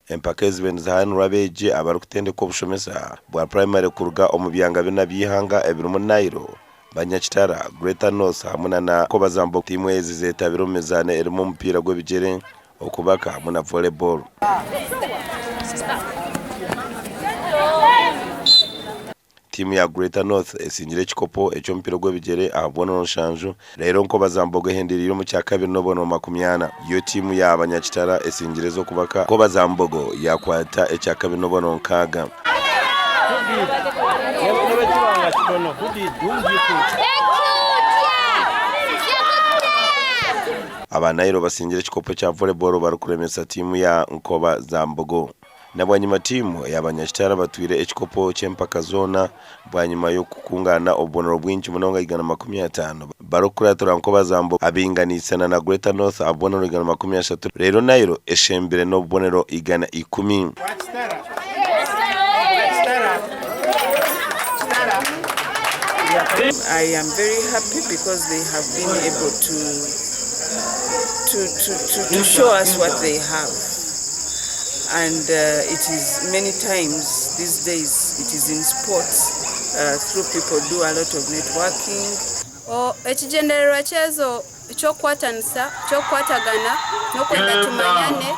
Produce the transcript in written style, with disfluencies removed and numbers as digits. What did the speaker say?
Empaka ezi zibaire nizihaanirwa abeegi abarikutendekwa obushomesa bwa purayimare kuruga omu byanga bina by'eihanga ebirimu Nile, Banyakitara, Greater North hamwe na Nkobazambogo. Tiimu ezi zeetabire omu mizaano erimu omupiira gw'ebigyere, okubaka hamwe na volley ball. Tiimu ya Greater North esingire ekikopo eky'omupiira gw'ebigyere aha bubonero nshanju reero Nkobazambogo ehendereire omu kyakabiri n'obubonero 40. Yo tiimu ya Banyakitara esingire ez'okubaka, Nkobazambogo yaakwata ekyakabiri n'obubonero 60. Aba Nile basingire ekikopo kya volleyball barikuremesa tiimu ya Nkobazambogo. Na bwanyima tiimu ya Banyakitara batwire ekikopo ky'empaka zoona bwanyima y'okukungaana obubonero bwingi munonga 150 barikukuratirwa Nkobazambogo abainganisana na Greater North aha bubonero 130 reero Nile eshembire n'obubonero 110. I am very happy because they have been able to to to to, to show us what they have. And it is many times these days it is in sports through people do a lot of networking. Ekigyendererwa kyezo ky'okukwatanisa, ky'okukwatagana n'okwenda tumanyane.